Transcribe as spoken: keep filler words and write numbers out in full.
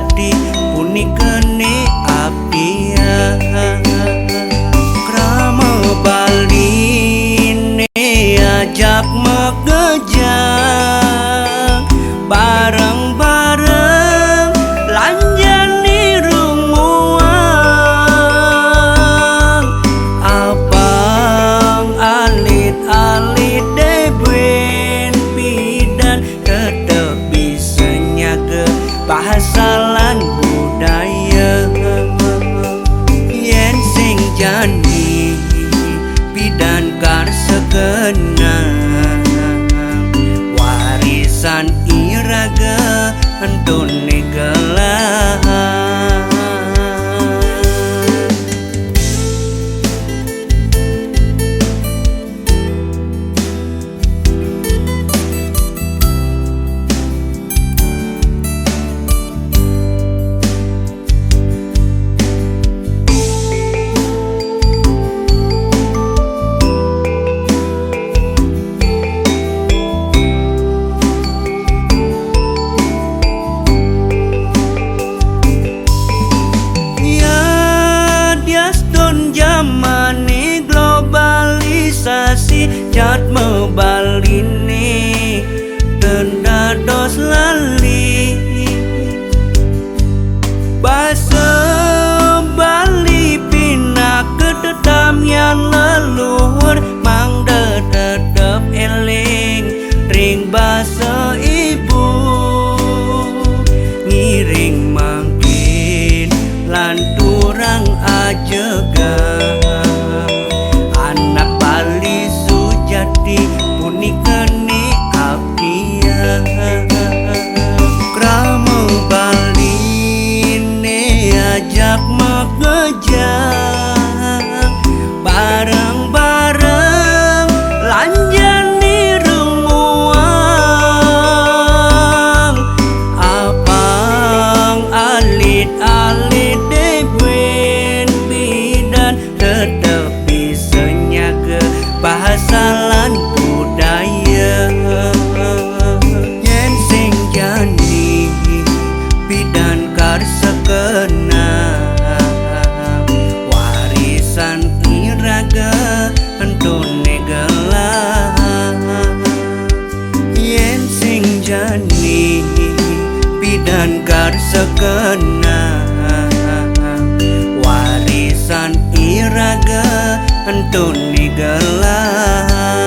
sujati punika ni apian. Krama Baline ajak makejang, bareng-bareng lanjani rumuang. Apang alit-alit debuen pidan tetep bisa nyaga bahasa lan budaya. Yen sing jani pidan karsa kenang, warisan iraga entune gelah. Yadiastun jamane globalisasi, jadma Baline ten dados lali. Basa Bali pinaka tetamian leluhur, mangda tetep eling ring basa ibu. Ngiring mangkin lan turang ajegah, anak Bali sujati punika ni apian. Krama Baline ajak makejang, bareng-bareng lanjani rumuang. Apang alit-alit debuen pidan tetep bisa nyaga bahasa lan budaya. Yen sing jani pidan karsa kenang, warisan iraga entune gelah. Yen sing jani pidan karsa kenang, warisan iraga entune gelah.